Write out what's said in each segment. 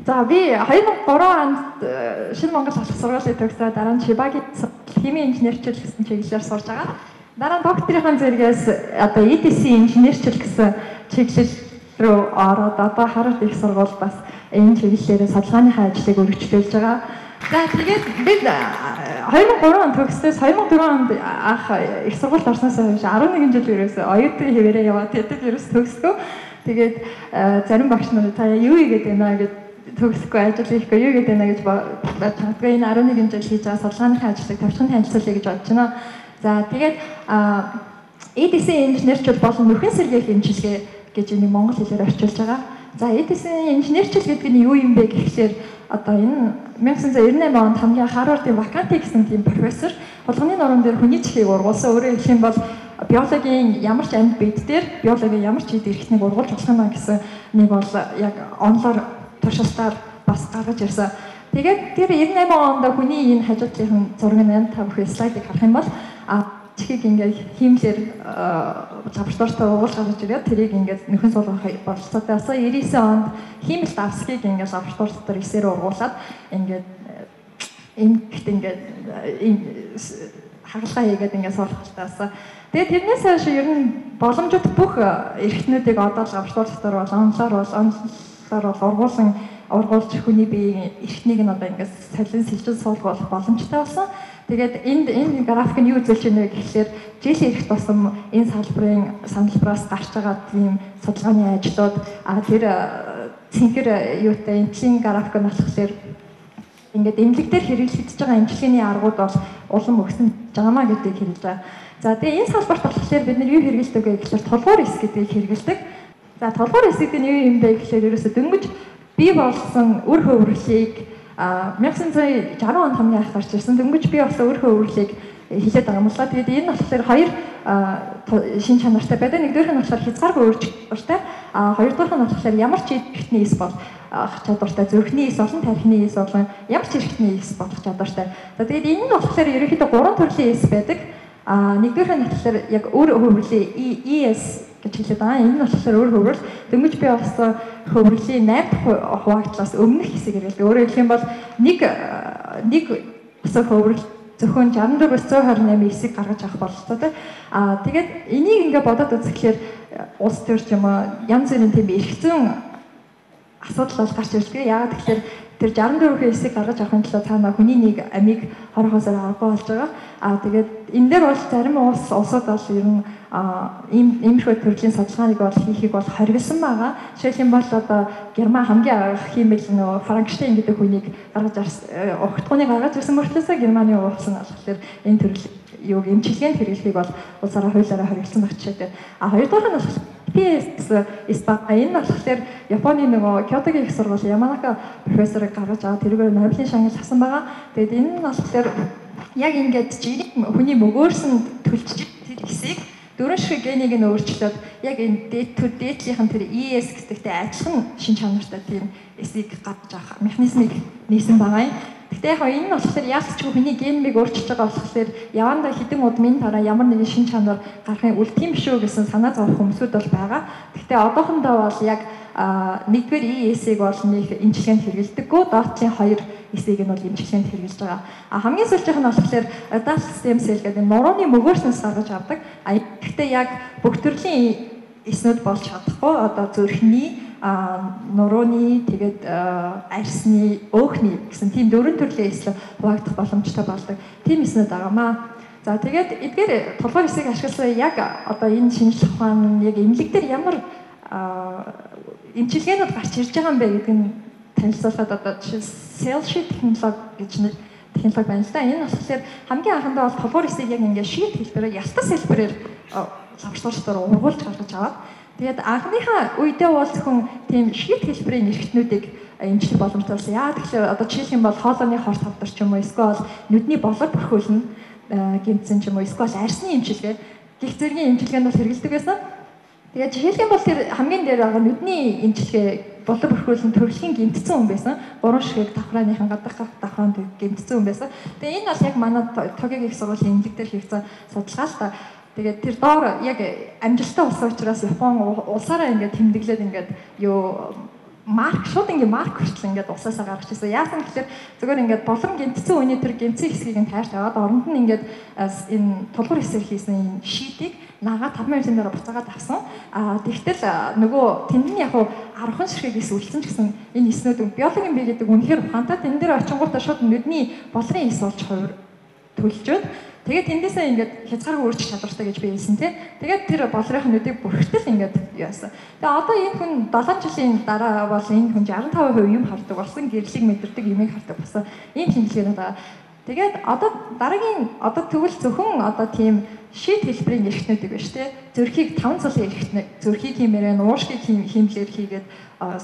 За, би 2003 онд Шинэ Монгол Ахлах сургуулийг төгсөөд, дараа нь Чибагийн химийн инженерчил гэсэн чиглэлээр сурж байгаа. Дараа нь докторийн зэргээс одоо EDC инженерчил гэсэн чиглэл рүү ороод, одоо Харвард их сургууль бас энэ чиглэлээр судалгааныхаа ажлыг өргөжлүүлж байгаа. За, тэгээд бид 2003 онд төгссөөс 2004 онд анх их сургуульд орсноос хойш 11 жил ерөөсөө оюутны хэвээрээ яваад, тэгээд ерөөс төгсгөө. Тэгээд зарим багш нар "Та юу хийгээд байна?" гэж, төгсөхгүй, ажил хийхгүй юу гэдэг нэ гэж бодож магадгүй. Энэ 11 жил хийж байгаа судалгааныхаа ажлыг товчхон танилцуулъя гэж бодож байна. За, тэгээд EDC инженерчил болон нөхөн сэргээх эмчилгээ гэж энийг монгол хэлээр орчуулж байгаа. За, EDC инженерчил гэдэг нь юу юм бэ гэхлээр одоо энэ 1998 онд хамгийн Харвардын Ваканти гэсэн тийм профессор хулганы нуруунд дээр хүний чихийг ургуулсан. Өөрөөр хэлэх юм бол биологийн ямар ч амьд бид дээр биологийн ямар ч эд эрхтнийг ургуулж болох юм а гэсэн нэг бол яг онолоор, туршилтаар бас гаргаж ирсэн. Тэгээд тэр 98 онд хүний энэ хажуудлын зураг нь, та бүхэн слайдыг харах юм бол чихийг ингээд хиймлээр лабораторитой ургуулж гаргаж ирээд, тэрийг ингээд нөхөн суулгах бололцоотой болсон. 99 онд хиймэл давсгийг ингээд лаборатори дотор эсээр ургуулад, ингээд эмгэгт ингээд хагалгаа хийгээд ингээд суулгахтай болсон. Тэгээд тэрнээс хойш ер нь боломжит бүх эрхтнүүдийг одоо лаборатори дотор бол онолоор бол ургуулan ургуулж, хүний биеийн эрхтнийг нь одоо ингээд солин сэлжин суулгах боломжтой болсон. Тэгээд энд энэ график нь юу үзүүлж байна вэ гэхлээр жил ирэх тусам энэ салбарын салбараас гарч байгаа тийм судалгааны ажлууд, тэр цэнхэр юутай эмчлийн график нь болохоор ингээд эмнэлэг дээр хэрэглэгдэж байгаа эмчилгээний аргууд бол улам өссөн байгаа гэдгийг хэлж байгаа. За, тэгээ энэ салбарт болохоор бид нар юу хэрэглэдэг вэ гэхлээр тулгуур эс гэдгийг хэрэглэдэг. За, тулгуур эс гэдэг нь юу юм бэ гэхлээр ерөөсө дөнгөж бий болсон үр хөврөлийг, 1960 онд хамгийн анх гарч ирсэн, дөнгөж бий болсон үр хөврөлийг хэлээд байгаа юм л да. Тэгээд энэ болохоор хоёр шин чанартай байдаг. Нэгдүгээрх нь болохоор хязгааргүй өөрчлөх чадвартай. А хоёрдугаарх нь болохоор ямар ч эрхтний эс бол чадвартай. Зүрхний эс болон тархины эс болон ямар ч эрхтний эс болох чадвартай. За, тэгээд энэ нь болохоор ерөнхийдөө гурван төрлийн эс байдаг. А нэгдүгээрх нь болохоор яг үр хөврөлийн ES гэж хэлээд байгаа. Энэ нь болохоор үр хөврөл, дөнгөж бий болсон хөврөлийн 8 дахь хуваагдлаас өмнөх хэсэг хэрэглэдэг. Өөрөөр хэлэх юм бол нэг болсон хөврөл зөвхөн 64-өөс 128 эсийг гаргаж авах бололцоотой. Аа, тэгээд энийг ингээ бодоод үзэхлээр улс төр ч юм уу янз бүрийн тийм эрх зүйн асуудал бол гарч ирдэг. Яагаад гэхээр тэр 64 эсийг гаргаж авахын тулд цаана хүний нэг амийг хорохоосоор аргагүй болж байгаа. Аа, тэгээд энэ дээр бол зарим улсууд бол ер нь ийм иймэрхүү төрлийн судалгааныг бол хийхийг бол хориглосон байгаа. Жишээлх юм бол одоо Герман хамгийн анх хиймэл нөгөө Франкенштейн гэдэг хүнийг гаргаж огтхууныг гаргаж ирсэн мөртлөөсөө Германы улс нь болохоор энэ төрөл юуг эмчилгээнд хэрэглэхийг бол улсаараа хуулиараа хориглосон байх жишээтэй. А хоёрдугаар нь болохоор PS гэсэн эс ба энэ нь болохоор Японы нөгөө Кёотогийн их сургууль Яманака профессорыг гаргаж аваад, тэрүүгээр Нобелийн шагнал авсан байгаа. Тэгээд энэ нь болохоор яг ингээд жирийн хүний мөгөөрсөн төлжиж тэр эсийг дөрвөн ширхэг генийг нь өөрчлөөд, яг энэ дээд төр дээдлийнх нь тэр ES гэдэгтэй адилхан шин чанартай тийм эсийг гаргаж авах механизмыг нээсэн байгаа юм. Гэхдээ яг энэ нь болохоор яалтчгүй хүний генмийг өөрчилж байгаа болохоор явандаа хэдэн удмын дараа ямар нэгэн шин чанар гарахын үл тийм шүү гэсэн санаа зовох хүмүүсүүд бол байгаа. Гэхдээ одоохондоо бол яг нэгдүгээр ES-ийг бол нэг эмчилгээнд хэрэглэдэггүй, доотлын хоёр эсийг нь бол эмчилгээнд хэрэглэж байгаа. А хамгийн сүүлчийнх нь болохоор adult stem cell гэдэг нурууны мөгөөрснөөс гаргаж авдаг. А гэхдээ яг бүх төрлийн эснүүд болж чадахгүй. Одоо зүрхний, нурууны, тэгээд арьсны, өөхний гэсэн тийм дөрвөн төрлийн эслэг хуваагдах боломжтой болдог. Тийм эснүүд байгаамаа. За, тэгээд эдгээр тулгуур эсийг ашигласан яг одоо энэ шинжлэх ухаан яг эмнэлэг дээр ямар эмчилгээнүүд гарч ирж байгаа юм бэ гэдэг нь танилцуулахад одоо жишээ cell sheet технологи гэж нэг технологи байна л да. Энэ болохоор хамгийн анхандаа бол тулгуур эсийг яг ингээд sheet хэлбэрээр, ялтас хэлбэрээр лаборатори дотор ургуулж гаргаж аваад, тэгээд анхныхаа үедээ бол зөвхөн тийм sheet хэлбэрийн эрхтнүүдийг эмчлэх боломжтой болсон. Яагаад гэхээр одоо жишээлх юм бол хоолойны хор тавдар ч юм уу, эсвэл нүдний болор бүрхүүлнэ гэмтсэн ч юм уу, эсвэл арьсны эмчилгээ гэх зэргийн эмчилгээнд бол хэрэглэдэг байсан. Тэгээд жишээлх юм бол тэр хамгийн дээр байгаа нүдний эмчилгээ, болор бүрхүүлэн төрөлхийн гэмтсэн хүн байсан. Гурван ширхэг давхрааныхан гадаах давхраанд гэмтсэн хүн байсан. Тэгээ энэ бол яг манай Токиогийн их сургуулийн эмнэлэг дээр хийгдсэн судалгаа л та. Тэгээд тэр доор яг амжилттай болсон учраас Япон улсаараа ингээд тэмдэглээд, ингээд юу Марк шууд ингээ марк хүртэл ингээд усаасаа гаргаж ирсэн. Яасан гэхээр зүгээр ингээд болон гэмтсэн үний тэр гэмтсэн хэсгийг нь тайрч аваад оронд нь ингээд энэ тулгуур хэсээр хийсэн энэ шийтийг нагаа 5 минутын дараа буцаагаад авсан. Тэгтэл нөгөө тэнд нь яг 10 ширхэг эс үлдсэн ч гэсэн энэ эснүүд биологийн бие гэдэг үнэхээр ухаантай. Тэн дээр очингуудаа шууд нүдний болрын эс болж хувир төлжөөд тэгээд тэндээсээ ингээд хязгааргүй өөрчлөх чадвартай гэж би хэлсэн тий. Тэгээд тэр болрын нүдийг бүрхтэл ингээд яасан. Тэгээд одоо энэ хүн 7 жилийн дараа бол энэ хүн 65% юм хардаг болсон, гэрлийг мэдэрдэг, юмыг хардаг болсон. Ийм шинжилгээ байгаа. Тэгээд одоо дараагийн одоо тэгвэл зөвхөн одоо тийм шийд хэлбэрийн эрхтнүүдийг биш тий. Зүрхийг 5 цулын эрхтнэг, зүрхийг хиймээрээ, нуушгийг хиймлэр хийгээд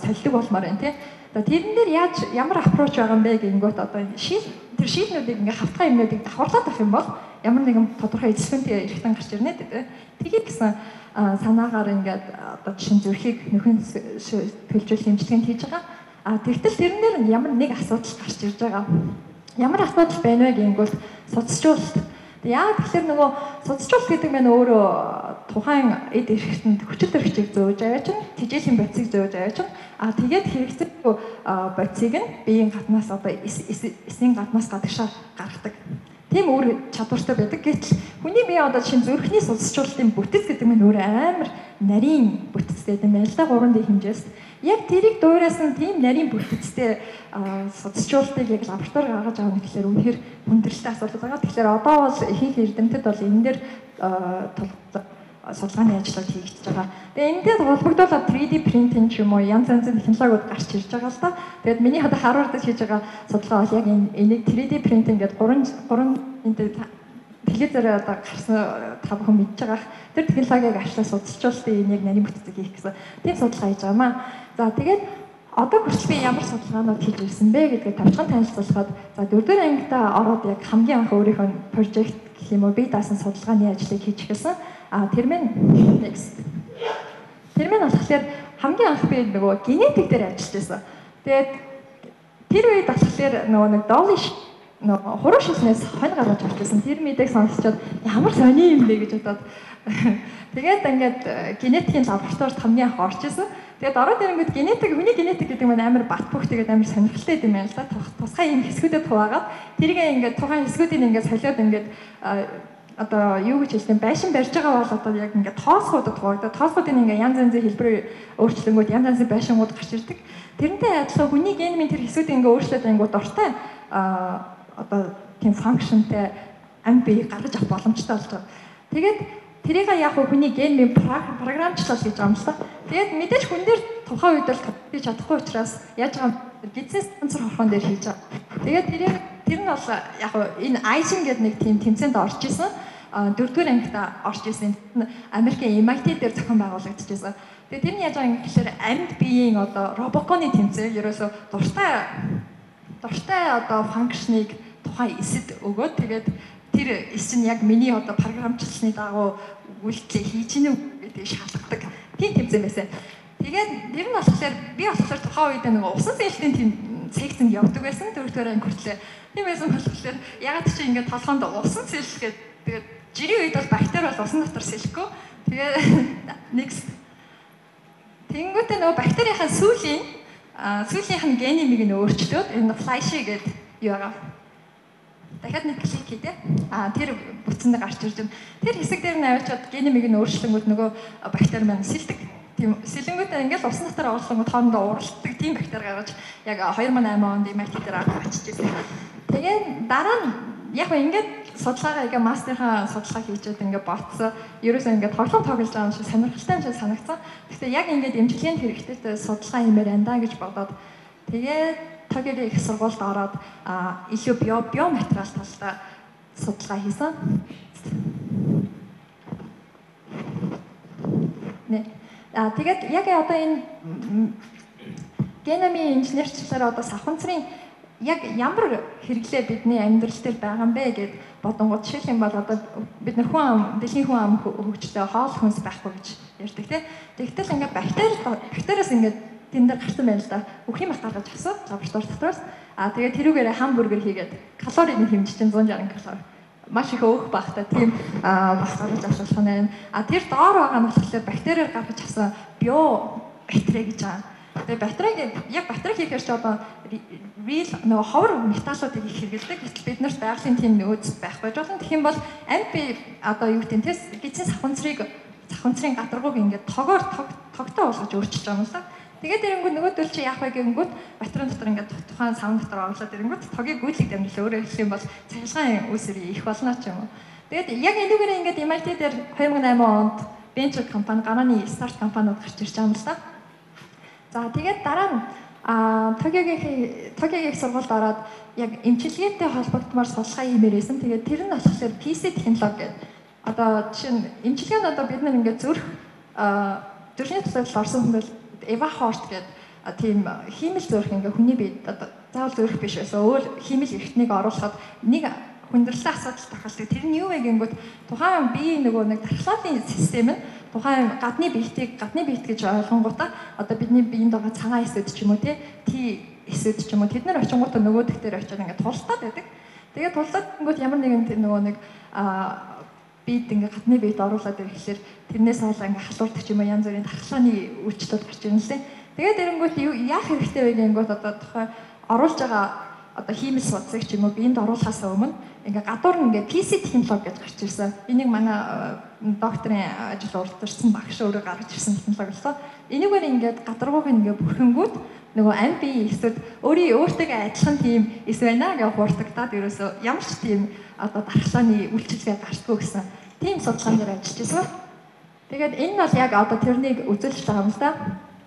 солидог болмоор байна тий. Тэрэн дээр яаж ямар аппроч байгаа юм бэ гэнгүүт одоо шийд тэр шийднүүдийг ингээ хавтгай юмнуудыг давхарлаад авах юм бол ямар нэгэн тодорхой эзэлхүүнтэй эрхтэн гарч ирнэ гэдэг. Тэгээд гэсэн санаагаар ингээд одоо жишээ нь зүрхийг нөхөн төлжүүлэх эмчилгээнд хийж байгаа. Тэгтэл тэрэн дээр ямар нэг асуудал гарч ирж байгаа. Ямар асуудал байна вэ гэнгүүт судасжуулалт. Яагаад тэгэхээр нөгөө судасжуулалт гэдэг маань өөрөө тухайн эд эрхтэнд хүчил төрхчийг зөөж аваачин, тэжээлийн бодисыг зөөж аваачин. Тэгээд хэрэгцээгүй бодисыг нь биеийн гаднаас одоо эсийн гаднаас гадагшаа гаргадаг. Тийм өөр чадвартай байдаг. Гэтэл хүний бие одоо жишээ нь зүрхний судасжуулалтын бүтэц гэдэг нь өөр амар нарийн бүтэцтэй юм байна л да 3D хэмжээс. Яг тэрийг дуурайсан тийм нарийн бүтэцтэй судасжуулалтыг яг лаборатори гаргаж авах гэхлээр үнэхээр хүндрэлтэй асуудал байгаа. Тэгэхээр одоо бол ихэнх эрдэмтэд бол энэ дээр судалгааны ажлууд хийгдэж байгаа. Тэгээ энэ дээр холбогдуулаад 3D printing ч юм уу янз янзын технологиуд гарч ирж байгаа л да. Тэгээд миний одоо Harvard-д хийж байгаа судалгаа бол яг энийг 3D printing гэдэг 3 телевизээр одоо гарсан та бүхэн мэдж байгаа. Тэр технологиг ашиглаж судалжуулалтын энэ яг нарийн бүтцийг хийх гэсэн тийм судалгаа хийж байгаа маа. За тэгээд одоо хүртэл би ямар судалгаанууд хийж ирсэн бэ гэдгийг товчхон танилцуулахад за 4-р ангидаа ороод яг хамгийн анх өөрийнхөө прожект гэх юм уу бие даасан судалгааны ажлыг хийж эхэлсэн. Тэр минь next. Тэр минь болохоор хамгийн анх би нөгөө генетик дээр ажиллаж байсан. Тэгээд тэр үед болохоор нөгөө нэг Dolly нөгөө хуруу шилнээс хонь гаргаж авч байсан. Тэр мэдээг сонсчод ямар сони юм бэ гэж бодоод тэгээд ингээд генетикийн лабораторид хамгийн анх орж исэн. Тэгээд ороод ирэнгүүт генетик, хүний генетик гэдэг нь амар бат бөх тэгээд амар сонирхолтой юм байна л да. Тусгай юм хэсгүүдэд хуваагаад тэрийг ингээд тухайн хэсгүүдийг ингээд солиод ингээд одоо юу гэж хэлдэг байшин барьж байгаа бол одоо яг ингээд тоосгуудад хуваагдаад тоосгуудын ингээд янз янзын хэлбэрээр өөрчлөнгүүд янз янзын байшингууд гарч ирдэг. Тэрнтэй адилхан хүний геномын тэр хэсгүүдийг ингээд өөрчлөөд ангууд дуртай одоо тийм функшнтэй ам бие гаргаж авах боломжтой болж байгаа. Тэгээд тэрийг яг хүний геномын програмчлал гэж байгаа юм л та. Тэгээд мэдээж хүн дээр тухайн үед бол хийж чадахгүй учраас яаж байгаа гидсэн сенсор хорхон дээр хийж байгаа. Тэгээд тэр нь бол яг энэ iGEM гэдэг нэг тийм тэмцээнд орж исэн. 4-р ангидаа орж исэн. Америкийн MIT дээр зохион байгуулагдчихсан. Тэгээд тэр нь яаж байгаа юм гэхээр амьд биеийн одоо робоконы тэмцээн ерөөсөө дуртай одоо функшныг тухайн эсэд өгөөд тэгээд тэр эс чинь яг миний одоо програмчлалны дагуу үйлдэлээ хийж гинэ гэдгийг шалгадаг. Тийм тэмцээн байсан. Тэгээд тэр нь болохоор би болохоор тухайн үед нэг усан сэлтийн тийм секцэнд явдаг байсан. 4-р анги хүртлээ. Тийм байсан болохоор ягаад чи ингээд толгоонд усан сэлэх гээд тэгээд жирийн үед бол бактери бол усан дотор сэлэхгүй. Тэгээд next тэнгүүтээ нөгөө бактерийнхаа сүүлийнх нь геномыг нь өөрчлөөд энэ flashy гэдэг юу байгаа. Дахиад нэг клик хийдэ. Тэр бүтсэнд гарч ирж байна. Тэр хэсэг дээр нь авчиад геномыг нь өөрчлөнгүүд нөгөө бактери маань сэлдэг. Тийм сэлэнгүүтээ ингээл усан дотор орлонгууд хоорондоо уралддаг тийм бактери гаргаж яг 2008 онд MIT дээр анх ачиж ирсэн. Тэгээд дараа нь яг ингээд судалгаагаа ингээ мастерхаа судалгаа хийчихэд ингээ ботсон. Ерөөсөө ингээ тоглоом тоглож байгаа юм шиг сонирхолтой юм шиг санагдсан. Гэхдээ яг ингээд эмчилгээнд хэрэгтэйтэй судалгаа хиймээр байна да гэж бодоод тэгээд Токиогийн их сургуульд ороод илүү биоматериал талдаа судалгаа хийсэн. Тэгээд яг одоо энэ геномын инженерчлэлээр одоо савханцрын яг ямар хэрэглээ бидний амьдрал дээр байгаа юм бэ гэд бодонгууд жишээлх юм бол одоо бид нар хүн ам, дэлхийн хүн ам хөгжлөө хоол хүнс байхгүй гэж ярьдаг тий. Тэгтэл ингээд бактериас ингээд тэн дээр гарсан байна л да. Үхлийн мах гаргаж авсан лаборатори дотроос. Тэгээд тэрүүгээрээ хамбургер хийгээд калорийг нь хэмжиж чинь 160 калори. Маш их өөх багтай тийм бас гаргаж авч болох нь. Тэр доор байгаа нь болохоор бактериар гаргаж авсан био бактери гэж байгаа. Тэгээ батарейг яг батарей хийхээр ч одоо real нөгөө ховор металлуудыг их хэрэглэдэг. Гэтэл бид нарт байгалийн тийм нөөц байхгүй байж болно. Тэгэх юм бол амь бие одоо юу гэдэг нь тэс гидсийн савханцрын гадаргууг ингээд тогоор тогтой болгож өөрчилж байгаа юм л да. Тэгээд ирэнгүүт нөгөөдөл чи яах вэ гэнгүүт батарейн дотор ингээд тухайн савн дотор оруулаад ирэнгүүт тогийг гүйлэг дамжлаа. Өөрөөр хэлэх юм бол цахилгаан үүсвэр их болно ч юм уу. Тэгээд яг энүүгээр ингээд MIT дээр 2008 онд venture компани, гарааны старт компаниуд гарч ирж байгаа юм л да. За тэгээд дараа нь Токиогийн их сургуульд ороод яг эмчилгээтэй холбогдмоор судалгаа хиймээр байсан. Тэгээд тэр нь болохоор PC технологи гэдэг. Одоо жишээ нь эмчилгээ нь одоо бид нар ингээд зүрхний туслалд орсон хүн бол Эва Хорт гэдэг тийм хиймэл зүрх ингээд хүний бие одоо заавал зүрх биш байсан. Өөр хиймэл эрхтнийг оруулахад нэг хүндрэлтэй асуудал тохиолдог. Тэр нь юу вэ гэнгүүт тухайн биеийн нөгөө нэг дархлааны систем нь тухайн гадны биетийг гадны биет гэж ойлгонгуудаа одоо бидний биеинд байгаа цагаан эсүүд ч юм уу тий эсүүд ч юм уу тэд нар очингуудаа нөгөөдөх дээр очиод ингээд тултаад байдаг. Тэгээд тултаад гингүүт ямар нэгэн тэр нөгөө нэг биед ингээд гадны биед оруулаад ирэхлээр тэрнээс хоолоо ингээд халуурдаг ч юм уу янз бүрийн дархлааны үйлчлэлүүд гарч ирнэ лээ. Тэгээд эрэнгүүт яах хэрэгтэй вэ гэнгүүт одоо тухайн оруулж байгаа одоо хиймэл судсыг ч юм уу биеинд оруулахаас өмнө ингээ гадуур нь ингээ PC технологи гэж гарч ирсэн. Энийг манай докторийн ажил урдчилсан багш өөрөө гаргаж ирсэн технологи боллоо. Энийгээр ингээд гадаргууг ингээ бүрхэнгүүт нөгөө амь бие эсүүд өөртөө адилхан тийм эс байна гэж хууртагдаад ерөөсөө ямар ч тийм одоо дархлааны үйлчилгээ гардаггүй гэсэн тийм судалгаан дээр ажиллаж байсан. Тэгээд энэ нь бол яг одоо тэрнийг үзүүлж байгаа юм л да.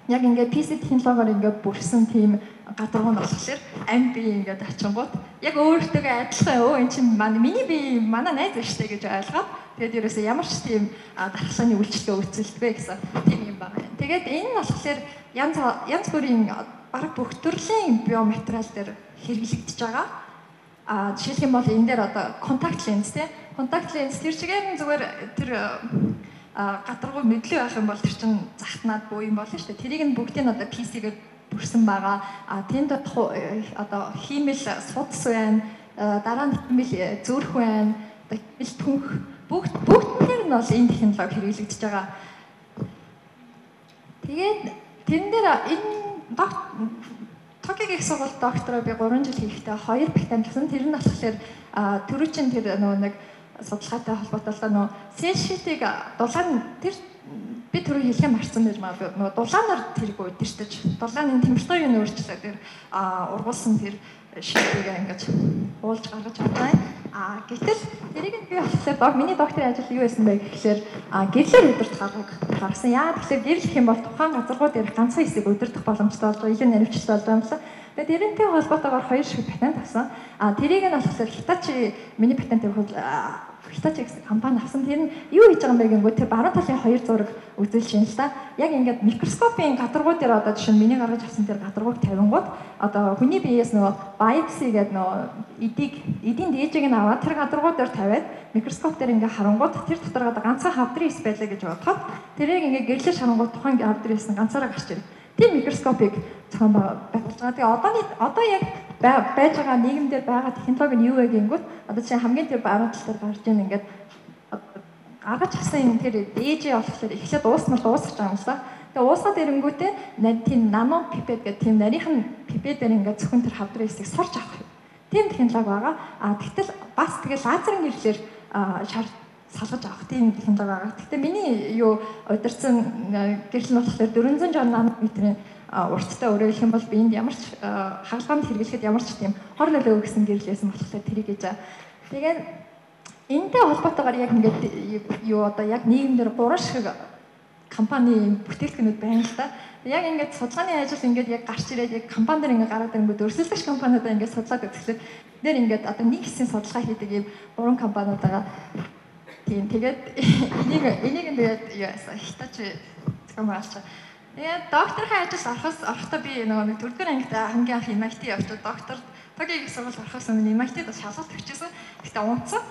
Яг ингээд PC технологиор ингээд бүрсэн тийм гадаргуу нь болохоор амь бие ингээд очингууд яг өөртөөгөө адилхан өө эн чинь миний бие манай найз штэ гэж ойлгоод тэгээд ерөөсөө ямар ч тийм дархлааны үйлчлэгээ үүсэлдэггүй гэсэн тийм юм байна. Тэгээд энэ нь болохоор янз бүрийн бараг бүх төрлийн биоматериал дээр хэрэглэгдэж байгаа. Жишээлх юм бол энэ дээр одоо контакт ленз тий. Контакт ленз тэр чигээр нь зүгээр тэр гадаргуу мэдлэг байх юм бол тэр чинь захтнаад буу юм болно шүү дээ. Тэрийг нь бүгдийг нь одоо PC-гээр бүрсэн байгаа. Тэнд одоо хиймэл судас байна, дараа нь хиймэл зүрх байна, одоо хиймэл түнх бүгдэн дээр нь бол энэ технологи хэрэглэгдэж байгаа. Тэгээд тэрэн дээр энэ Токиогийн их сургуульд доктороо би 3 жил хийхдээ 2 патент авсан. Тэр нь болохоор түрүүчийн тэр нөгөө нэг судалгаатай холбоотой л нөгөө cell sheet-ийг дулаан тэр би түрүү хэлхээ марцсан байж магадгүй нөгөө дулаанаар тэрийг удирдах дулааны температурыг нь өөрчлөөд тэр ургуулсан тэр sheet-ийг ингэж уулж гаргаж авсан. Гэтэл тэрийг нь би болохоор миний докторийн ажил юу байсан бэ гэхлээр гэрлээр удирдах аргыг гаргасан. Яагаад гэхлээр гэрэл гэх юм бол тухайн газаргуу дээрх ганцхан хэсгийг удирдах боломжтой болж байгаа, илүү наривчлалтай болж байгаа юм лээ. Тэгээд тэрнтэй холбоотойгоор 2 шиг патент авсан. Тэрийг нь болохоор Hitachi миний патентыг Hitachi гэсэн компани авсан. Тэр нь юу хийж байгаа юм бэ гэнгүүт тэр баруун талын 2 зураг үзүүлж байна л да. Яг ингээд микроскопын гадаргуу дээр одоо жишээ нь миний гаргаж авсан тэр гадаргууг тавингууд одоо хүний биеэс нөгөө biopsy гэдэг нөгөө эдийн дээжийг нь аваад тэр гадаргуу дээр тавиад микроскоп дээр ингээд харангууд тэр дотор одоо ганцхан хавдрын эс байлаа гэж бодоход тэрийг ингээд гэрлэр шарангууд тухайн хавдрын эс нь ганцаараа гарч ирнэ. Тийм микроскопыг зохион байгуулж байгаа. Тэгээ одоо яг байж байгаа нийгэмдэр байгаа технологи нь юу вэ гэнгүүт одоо чинь хамгийн тэр баруун тал дээр гарч ийн ингээд гаргаж авсан юм тэр дээжээ болохоор эхлээд уусмал дуусгаж байгаа юм л да. Тэгээ уусгаад ирэнгүүтээ тийм нано пипет гэдэг тийм нарийнхан пипетээр ингээд зөвхөн тэр хавдрын эсийг сурч авах тийм технологи байгаа. Тэгтэл бас тэгээ лазерын гэрлэр салгаж авах тийм технологи байгаа. Гэхдээ миний юу удирдсан гэрэл нь болохоор 460 нанометрийн урттай, өөрөөр хэлэх юм бол биеинд ямар ч хагалгаанд хэрэглэхэд ямар ч тийм хор нөлөө өгсөн гэрэл байсан болохоор тэрийг хийж байгаа. Тэгээд энэтэй холбоотойгоор яг ингээд юу одоо яг нийгэмдэр 3 шиг компани бүтээгдэхүүнүүд байна л да. Яг ингээд судалгааны ажил ингээд яг гарч ирээд яг компани дээр ингээд гараад ирэнгүүт өрсөлдөгч компаниудаа ингээд судлаад үзэхлээр нэр ингээд одоо нэг хэсгийн судалгаа хийдэг ийм 3 компаниуд байгаа. Тийм тэгээд энийг тэгээд юу яасан Hitachi зохион байгуулж байгаа. Тэгээд докторийн ажил орохдоо би нөгөө нэг 4-р ангид хамгийн анх MIT явчихад доктор Токиогийн их сургуульд орохоос өмнө MIT-д шалгалт өгчээсэн. Гэхдээ унтсан.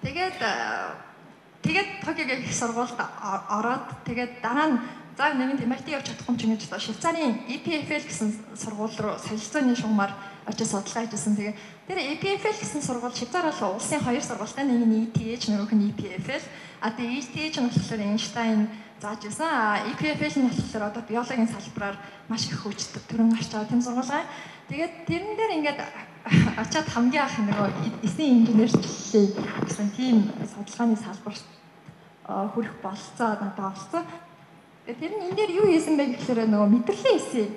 Тэгээд Токиогийн их сургуульд ороод тэгээд дараа нь за нэгэнт MIT явж чадахгүй юм чинь гэж Швейцарын EPFL гэсэн сургууль руу солилцооны шугамар очиж судалгаа хийжсэн. Тэгээ тэр EPFL гэсэн сургууль Швейцар бол улсын 2 сургуультай, нэг нь ETH, нөгөөх нь EPFL. Тэгээ ETH нь болохоор Эйнштейн зааж байсан. EPFL нь болохоор одоо биологийн салбараар маш их хүчтэй төрөн гарч байгаа тийм сургууль. Тэгээд тэрэн дээр ингээд очиад хамгийн анх нөгөө эсийн инженерчлэлээ гэсэн тийм судалгааны салбарт хүрэх болцоо надад олцсон. Тэгээд тэр нь энэ дээр юу хийсэн бэ гэхээр нөгөө мэдрэлийн эсийн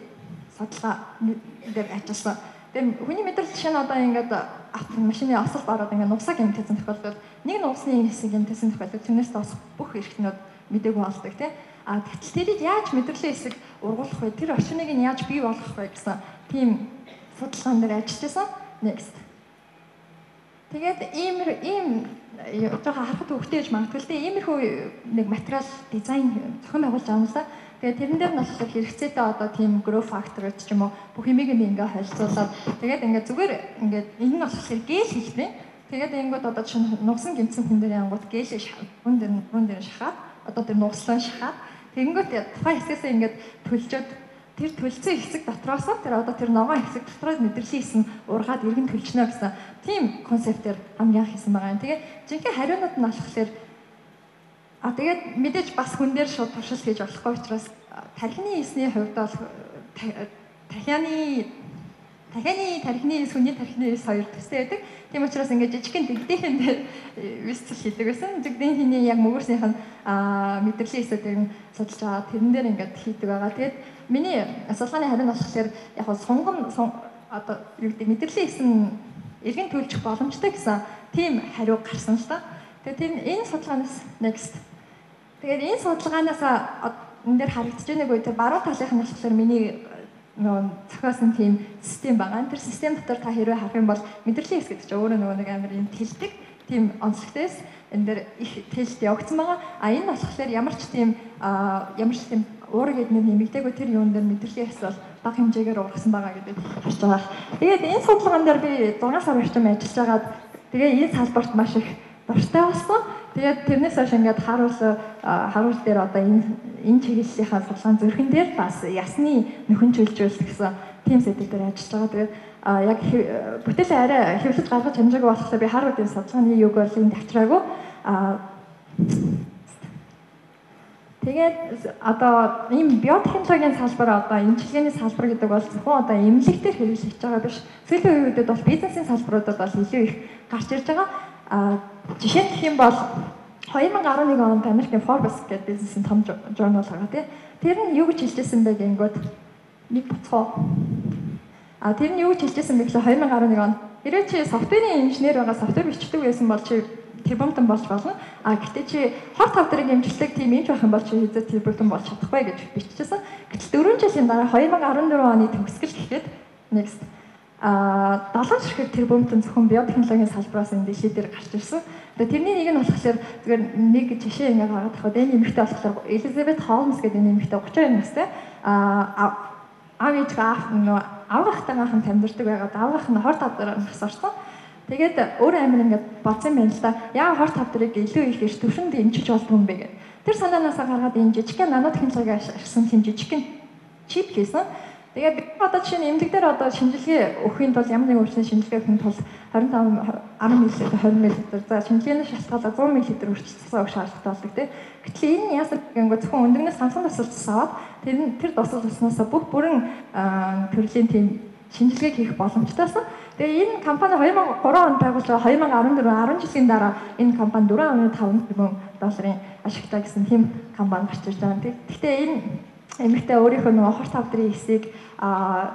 судалгаа дээр ажилласан. Тэгээд хүний мэдрэл жишээ нь одоо ингээд машины осолд ороод ингээд нугасаа гэмтээсэн тохиолдолд нэг нугасны эсийг гэмтээсэн тохиолдолд тэрнээс доош бүх эрхтнүүд мдэггүй болдог тий. А тэгтэл тэрийг яаж мэдрэлийн эсийг ургуулах вэ? Тэр орчныг нь яаж бий болгох вэ гэсэн тийм судалгаан дээр ажиллаж байсан. Next. Тэгээд ийм жоохон харахад хөвгтэй гэж магадгүй л дээ. Иймэрхүү нэг материал дизайн зохион байгуулж байгаа юм л да. Тэгээд тэрэн дээр нь болохоор хэрэгцээтэй одоо тийм growth factor ч юм уу бүх юмыг нь ингээ холилцуулаад тэгээд ингээ зүгээр ингээ энэ нь болохоор гел хэлбэрийн. Тэгээд ингэнгүүт одоо чинь нугсан гэмтсэн хүн дээр янгууд гел хүн дээр шахаад одоо тэр нугслан шахаад тэгэнгүүт тухайн хэсгээсээ ингээд төлжөөд тэр төлцсөн хэсэг дотроос тэр одоо тэр ногоон хэсэг дотроос мэдрэлийн эс нь ургаад эргэн төлжнө гэсэн тийм концептээр хамгийн анх хийсэн байгаа юм. Тэгээ жинхэнэ хариунууд нь болохоор тэгээд мэдээж бас хүн дээр шууд туршилт хийж болохгүй учраас тархины эсний хувьд бол тархины эс хүний тархины эс хоёр төстэй байдаг. Тийм учраас ингээд жижигхэн дэгдээхэн дээр висцэл хийдэг байсан. Дэгдээхний яг мөгөөснийх нь мэдрэлийн эсүүдийг нь судалж байгаа. Тэрэн дээр ингээд хийдэг байгаа. Тэгээд миний судалгааны хариу нь болохоор яг нь сунган одоо юу гэдэг мэдрэлийн эс нь эргэн төлжих боломжтой гэсэн тийм хариу гарсан л да. Тэгээд тэр энэ судалгаанаас next. Тэгээд энэ судалгаанаас энэ дээр харагдаж байгаа нэг тэр баруун талынх нь болохоор миний нөгөө зохиосон тийм систем байгаа. Тэр систем дотор та хэрвээ харах юм бол мэдрэлийн эс гэдэг чинь өөрөө нөгөө нэг амар юм тэлдэг тийм онцлогтойс энэ дээр их тэлт явагдсан байгаа. А энэ болохоор ямар ч тийм уураг эднэр нэмэгдээгүй тэр юун дээр мэдрэлийн эс бол бага хэмжээгээр ургасан байгаа гэдэг харж байгаа. Тэгээд энэ судалгаан дээр би 6 сар орчим ажиллаж байгаад тэгээ энэ салбарт маш их дуртай болсон. Тэгээд тэрнээс хойш ингээд харуул дээр одоо энэ чиглэлийнхаа судалгаан зүрхэн дээр бас ясны нөхөнчөлжүүлэх гэсэн тийм сэдв дээр ажиллаж байгаа. Тэгээд яг бүтээлээ арай хэвлэж гаргаж амжаагүй болохоор би Харвардын судалгааны юг бол энд авчираагүй. Тэгээд одоо ийм биотехнологийн салбар одоо эмчилгээний салбар гэдэг бол зөвхөн одоо эмнэлэг дээр хэрэглэгдэж байгаа биш. Сүүлийн үеүүдэд бол бизнесийн салбаруудад бол илүү их гарч ирж байгаа. Жишээ нь гэх юм бол 2011 онд Америкийн Forbes гэдэг бизнесийн том журнал байгаа тий. Тэр нь юу гэж хэлжсэн бэ гэнгүүт нэг буцхоо. Тэр нь юу гэж хэлжсэн бэ гэхлээр 2011 онд хэрвээ чи софтверийн инженер байгаа софтвер бичдэг байсан бол чи тэрбумтан болж болно. Гэтэ чи хор тавдрыг эмчилдэг тийм эмч байх юм бол чи хэзээ тэрбумтан болж чадахгүй гэж биччихсэн. Гэтэл 4 жилийн дараа 2014 оны төгсгөл гэхэд next 7 ширхэг тэрбумтан зөвхөн биотехнологийн салбараас энэ дэлхий дээр гарч ирсэн. Тэгээ тэрний нэг нь болохоор зүгээр нэг жишээ ингээ гаргаад авах. Энэ эмэгтэй болохоор Элизабет Холмс гэдэг энэ эмэгтэй 32 настай. Аав ээж нөгөө авгахтайгаа хамт амьдардаг байгаад авгах нь хор тавдраар нас орсон. Тэгээд өөр амир ингээд бодсон юм байна л да. Яа хор тавдрыг илүү их эрт төвшөнд эмчилж болдгүй юм бэ гэдэг. Тэр санаанаасаа гаргаад энэ жижигхэн нанотехнологи ашигласан тийм жижигхэн чип хийсэн. Тэгээд би одоо жишээ нь эмнэлэг дээр одоо шинжилгээ өгөхийн тулд ямар нэгэн өвчний шинжилгээ өгөхийн тулд 25 10 мл 20 мл за шинжилгээний шалтгаалаа 100 мл хүртэл цусаа өгөх шаардлагатай болдог тийм. Гэтэл энэ нь яасан гэнгүүт зөвхөн өндөгнөөс ганцхан дусал цус аваад тэр дусал цуснаас бүх бүрэн төрлийн тийм шинжилгээг хийх боломжтойсон. Тэгээ энэ компани 2003 онд байгуулж байгаа 2014 10 жилийн дараа энэ компани 4.5 тэрбум долларын ашигтай гэсэн тийм компани гарч ирж байгаа. Гэхдээ энэ эмэгтэй өөрийнхөө нөгөө хор тавдрын эсийг одоо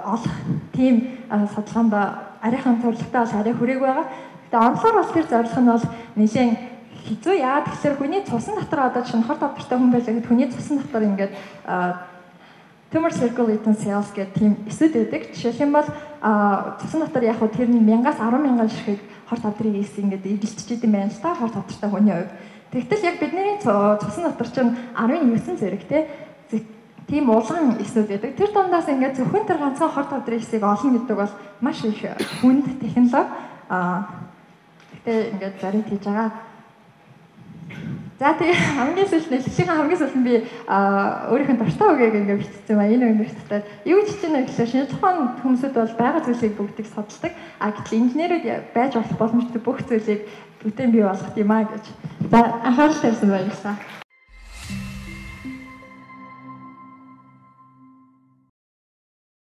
олох тийм судалгаанд арайхан зорилготой бол арай хүрээгүй байгаа. Гэтэ онлоор бол тэр зорилго нь бол нэлээд хэцүү. Яагаад гэхээр хүний цусан дотор одоо чинь хор тавдартай хүн байлаа гэхэд хүний цусан дотор ингээд tumor circulating cells гэх тийм эсүүд байдаг. Жишээлх юм бол цусан дотор яг хөө тэр нь 1000-аас 10,000 ширхэг хор тавдрын эс ингээд эргэлтэж идэм байна л та хор тавдартай хүний хувьд. Тэгтэл яг бидний цусан дотор чинь 19 зэрэг тийм улаан эсүүд байдаг. Тэр дундаас ингээд зөвхөн тэр ганцхан хор тавдрын эсийг олно гэдэг бол маш их хүнд технологи. Тэгтээ ингээд зарим хийж байгаа. За тэгээ хамгийн сүүлд нь эхлэхийн хамгийн сүүлд нь би өөрийнх нь дуртай үгийг ингээд бичсэн ба энэ үгээр дотор юу гэж чинь гэхээр шинжлэх ухааны хүмүүсүүд бол байгаа зүйлийг бүгдийг судалдаг. Гэтэл инженерүүд байж болох боломжтой бүх зүйлийг бүтээн бий болгох юм а гэж. За, анхаарал тавьсан баярлалаа.